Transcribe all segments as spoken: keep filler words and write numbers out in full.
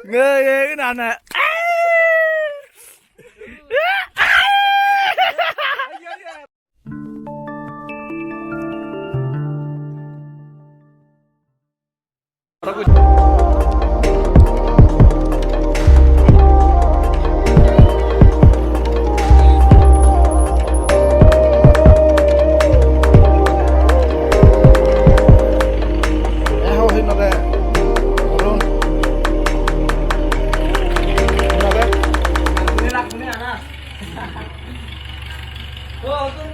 Nge, nge, nge, na, na.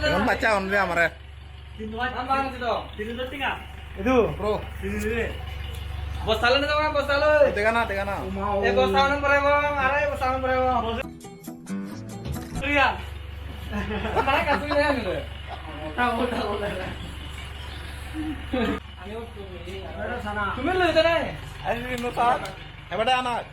Egun baccha agon de amare. Idu. Bro. Bosta loi na, bosta loi. Dega na, dega na. E bosta number ebo, are bosta number ebo. Iya. Mana kasih ni anu. Tahu, tahu, tahu. Tumi loi jana. Ayo, ini nusa. Hebat anak.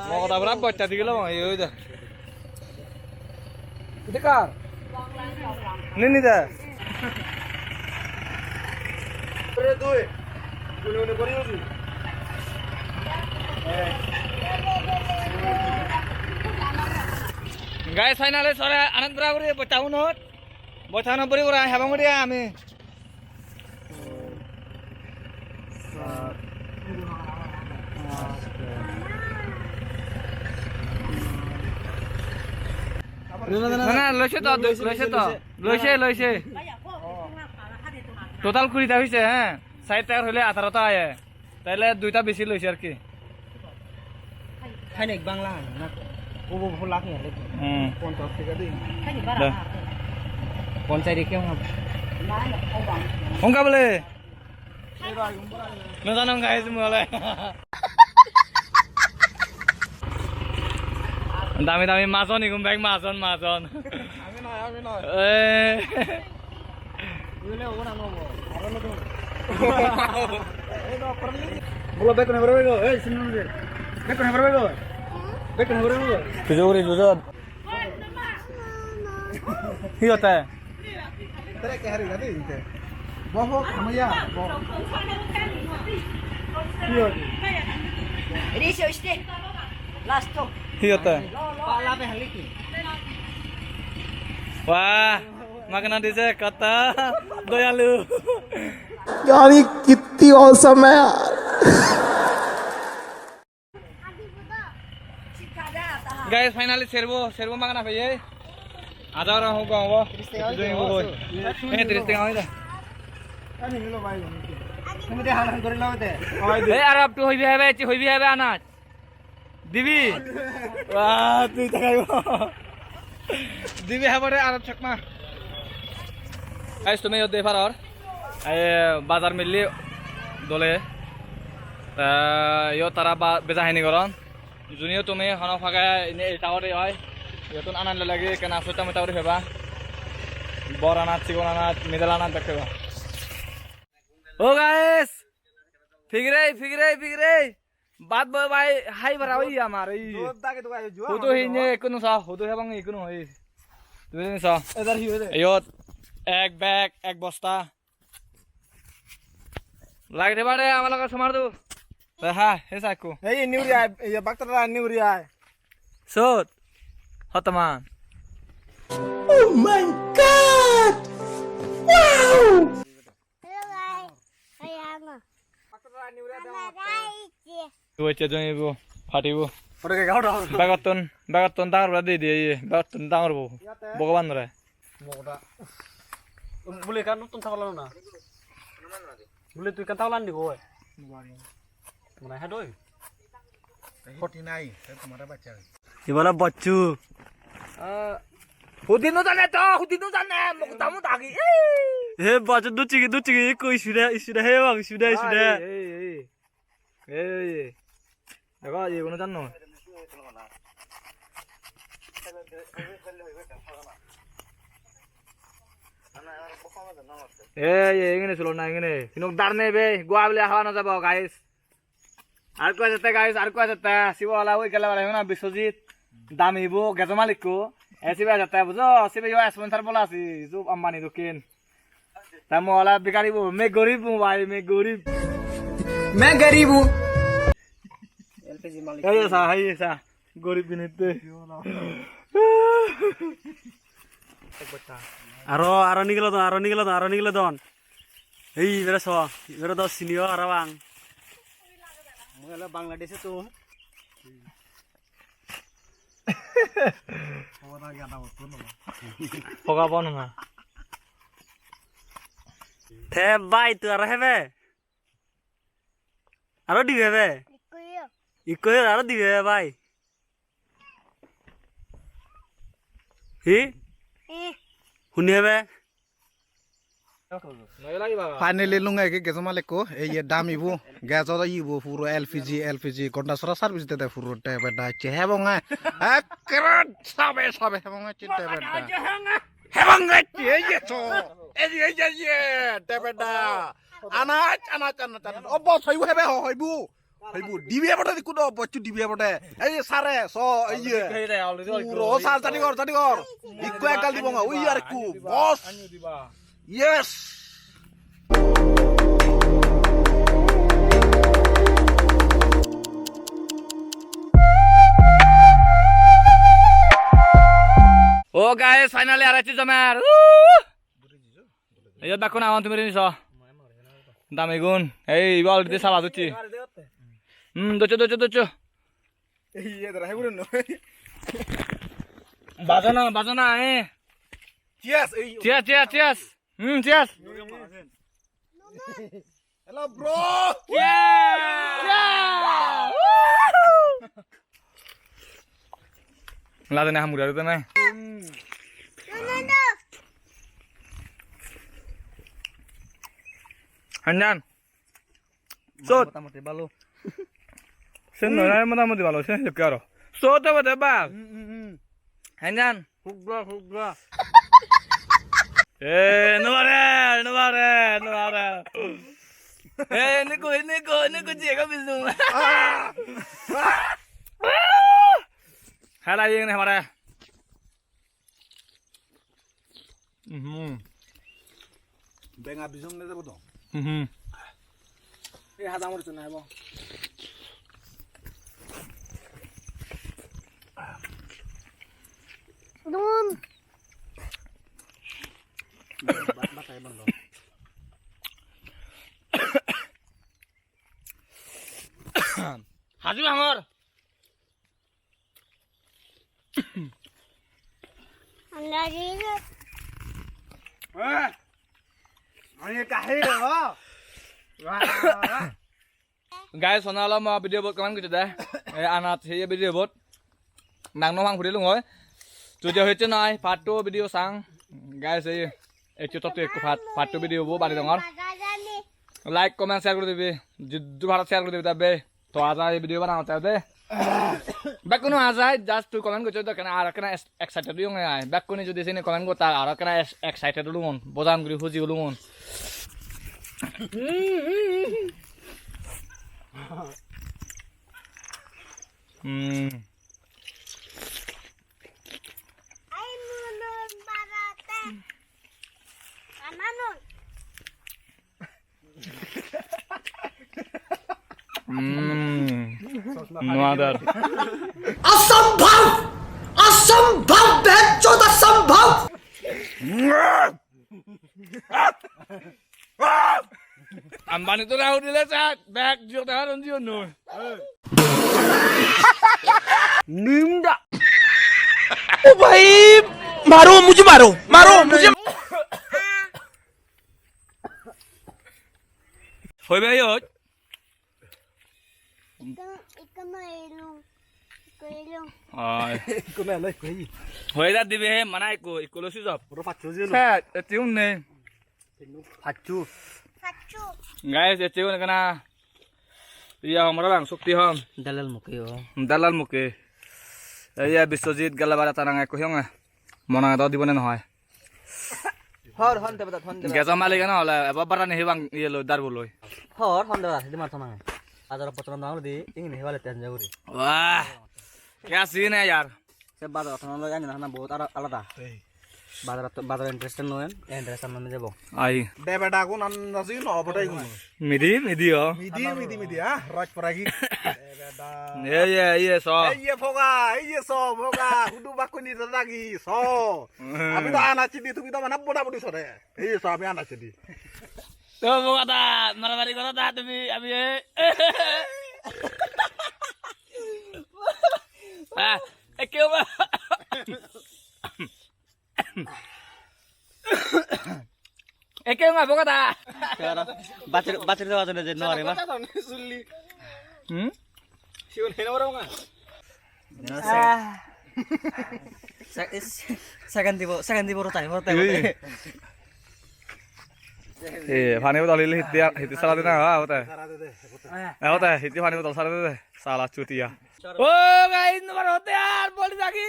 Mogoda bra bosta digilo bang, iyo, iyo. Ite kar? Nini de. Guys, finally sore anand bra guri bosta unot. Bosta unot buri gura habang guri ami. Na, na, loise to, loise to, loise, loise. Total kuri ta hoise, he. Sait ta hoile atharo ta oye. Taile duita besi loise ar ki. Khainek bangla na. Obo bhula ki ale. Hmm. Ponchas taka de. Khainek bara. Ponchas rikhe hon. Hon ka bole? No jano guys, mui ole. Dami dami majon, igun bek majon, majon. Ami noi, ami noi. Eh. Bolo bek kone bolo bek. Eh, sini dulu. Bek kone bolo bek. Bek kone bolo bek. Tujuh uri tujuh. Hi hote? Tere ke hari gadi inte. Boh, boh, hamaya, boh. Hi hote? Ri se uste. Last to. Hi hote? Pala pe hali ki. Wah, magna dise kata doyalu. यार, ये कितनी औसम है यार। Guys, finally serbo, serbo magana peye. Aja ora ho go. Tiris tenga oye. Eh, tiris tenga oye. Ei, aro ekku hoibi hobe, hoibi hobe anaj. Dibi? Wah, tui takai bo. Dibi habore aro chakma. Guys, tumi iyot dei paror. Ei bazar milli dole. Te iyot tara ba-, beja hini goron. Juniyo tumi hono page ini eta ore oi. Iyotun ananle lagi ekkena sutta mutta guri peba. Bor anat, sigon anat, middle anat bek peba. Oh guys, pigirei, pigirei, pigirei. Bhat boi bhai hai bara oi amar ei. Jor dage to bhai, jor hudu amar hine jor. Ekku no sa, hudu hebang ekku no oi. Tumi jani sa. Edar hi hoye? Iyot ek bag, ek bosta. Lagide pare amar loge somar du. Te ha, he sa ekku. Ei, niuri ai, ei, baktra niuri ai. Sot. Hotoman. Oh my God! Wow! Hello, guys. Hi, Anna. Anna, guys. Tuwecche joni bo, phatibo. Ore ke gaoda. Begottun, begottun dangor bura di di, begottun dangor bo. Bhogoban re. Mogoda. Bule kan notun thagla na. Bule tui kan thagla ni go. Mane ha doi. Hoti nai, tomare baccha. Ibana bacchu. Ah, hudi no jane to, hudi no jane, mok tamu dagi. He bacchu duchigi, duchigi, ikko isude, isude, he bang, isude, isude. Ei, ei, ei. Ei, ei. Dego, iye guno jano. Ei, ei, ingene sulo na, ingene. Hinok dar nei be, goa bile hawa no jabo, guys. Ar ko ajette guys, ar ko ajette. Sibo ola oi gele bare na Biswajit. Dami bo gejo malikko. E sibe ajette bujo, sibe yo sponsor bola si, ju Ambani dokken. Ta mo ola bigari bo, me gorib bo bhai, me gorib. मैं गरीब हूँ। L P G malik. Ei sa, ei sa. Gorib ginitte. Aro, aro nigilo don, aro nigilo don, aro nigilo don. Ei, ibere so, ibere do senior parapang. Mui ole Bangladesh-ottun. Poga bon ma. Te bhai, tui aro hebe? Aro dibe be? Ikko yo. Ikko yo, aro dibe be bhai? Hi? Eh. Huni hebe? Finally lunge ege gejo malikko, ei ye dami bo, gejo do ibo puro L P G, L P G, gonta sora service dede puro debeda ecche hebonge, ekkere sabe sabe hebonge ecche debeda. Hebonge ecche, ei ye so, ei ye, ei ye, ei ye, debeda. Anaj, anaj, anaj, anaj. O boss, hoibo hebe, ho, hoibo. Hoibo, dibe bode, ikku do, bocchu dibe bode. Ei, sare, so, ei ye. Puro sar, sari gor, sari gor. Ikku ekgal dibo nga, ui ar ikku. Boss. Yes. Oh, guys, finally, aro ekko jomer. Woo! Iyot bekkun agon, tumi rini so. Damigun. Ei, ibe already sala docche. Hmm, doccho, doccho, doccho. Bajana, bajana, eh. Cheers, ei. Cheers, cheers, cheers. Hmm, cheers. Hello, bro. Yeah! Yeah! Lajane ham guri aro tene. Hanjan. Sot. Motamoti bhalo. Sen noi, motamoti bhalo, sen jokke aro. Sot obo de bal. Hmm, hmm, hmm. Hanjan. Hugga, hugga. Eh, no mare, no mare, no mare. Eh, niku, niku, niku, jiye ko bisu. Hala yeng ne mare. Mhm. Benga bisong ne debo to. Mhm. Ei hada morichun nai bo. Dum. Ba-, batai bondo. Haju hangor. Guys, honna olo mo video bot comment gocche de. Eh, anat se video bot. Nang no hang puri lung oi. Jodi hoyche noi, part two video sang. Guys, ei, ei to to ekko part, part two video bo bari dongor. Like, comment, share guri dibe. Jiddur paro share guri dibe tabbe. To aja ei video banangotte de. Bekkune aja just tui comment gocchos de, ekkena aro ekkena ex-, excited oyonge ai. Bekkune jodi sini comment gotta aro ekkena ex-, excited olungun, bojan guri huji olungun. Hmm. Hmm. No other. असंभव! असंभव! बेंचोद असंभव! Ambani to na udile sa, bag jiyot na ron jiyot noi. Nimda. ओ भाई, मारो मुझे, मारो, मारो मुझे। Hoi bhai, hoi. Ikko, ikko no elung. Ikko elung. Ai. Ikko no elung, ikko elung. Hoi da dibe he, mana ikko, ikko lo sujok. Puro paccho jeno. Sa, etiun ne. Paccho. Paccho. Guys, etiun ekkena. Iya, hom ora bang, sukti hom. Dalal muke o. Dalal muke. Iya, Biswajit gala bara tanang ekko hiyonge. Monang do dibone no hoi. Hor, hon debe dat, hon debe dat. Gejo malik ano ole, ebo barani hibang iye loi, darbo loi. Hor, hon debe dat, hidi mar tonange. Bazar potton dagong di, ingni hebale tenjo guri. Wah. Kya scene hai yaar. Se bazar potton loi ani hana bahut ala-, alada. Bazar to, bazar interest noi, interest noi jebo. Ai. Debeda gun an nasi no obodai gun. Midi, midi o. Midi, midi, midi, ah, raj poragi. Debeda. Ye, ye, ye, so. Ei ye phoga, ei ye so, phoga, hudu bakkuni dagi, so. Ami to ana chidi, tumi to mana boda bodi sore. Ei so, ami ana chidi. To phoga da, maramari goro da tumi, ami e. Ah, e keu ma. Eke nga boga da. Batir, batir da batir je nore ba. Hmm? Siun heno boro nga. Ah. Se-, is-, second dibo, second dibo rotai, rotai, rotai. Eh, pani botol ile hitti, hitti sala dina, ha, hote. Eh, hote, hitti pani botol sala de, sala chutia. Oh, guys, number hote yaar, bol thaki.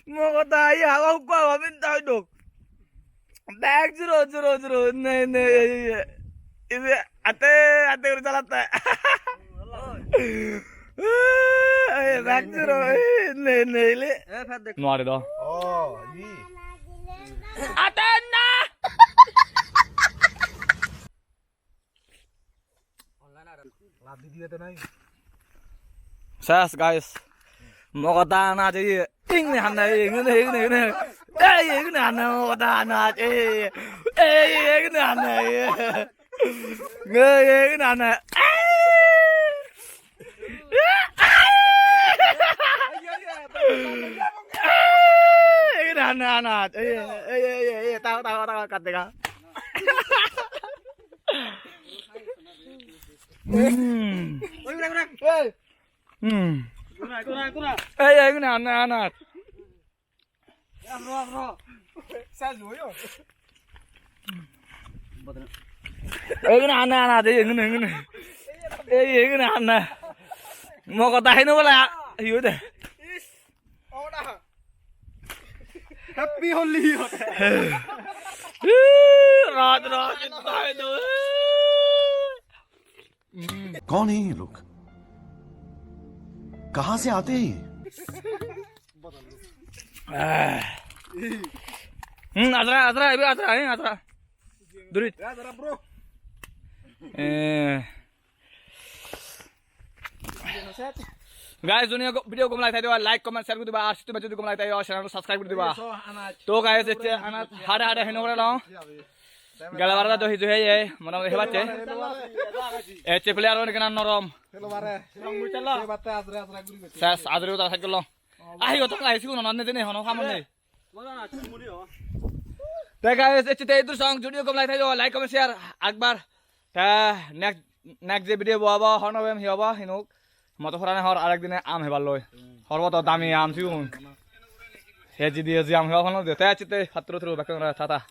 Mo kotha, ei hawa hukku hawa min tai dok. Bag zero, zero, zero. Nei, nei, ei, ei, ei. Ibe ate, ate guri chalatte. Ei, bag zero. Ei, nei, nei, le. Nuare do. Oh, yi. Ate na. Ses, guys. Mogoda na je, ingni hanna, ingni, ingni, ingni. Ei, ingni hanna, mogoda na je. Ei, ingni hanna, ei. Ei, ingni hanna. Ingni hanna, hanna. Ei, ei, ei, ei, ei, tahu, tahu, tahu, kat dega. Hmm. Oi, oi, oi. Oi. Hmm. Kura, kura, kura. Ei, ei, gune, ana, ana. Bro, bro. Sa jo yo. Ei, gune, ana, ana, de, gune, gune. Ei, ei, gune, ana. Mogoda hino bola, hiyo de. Happy Holi. Raj, raj, dai do. कौन है ये लोग? कहाँ से आते हैं ये? Hmm, adra, adra, ibe adra, eh, adra. Durit. Eh. Guys, jodi video gom lage thai de, like, comment, share guri diba, ar sittun bej jodi gom lage thai de, channel subscribe guri diba. To guys, ecche anat hade hade hino gore long. Gele bare do hiju hei ei, mone mone hebatte. Ecche player one ekkan norom. Ses, ajri uta thai gelo. Ahi, oto guys, sigun onne jene hono ham nei. Te guys, ecche te idur song, jodi gom lage thai de, like, comment, share, akbar. Te next, next je video bo abo, hono bem hi abo, hinuk. Moto horane hor arek dine am hebar loi. Hor boto dami am sigun. He jidi he ji am hebar hono de. Te ecche te patturu turu bekkun tata.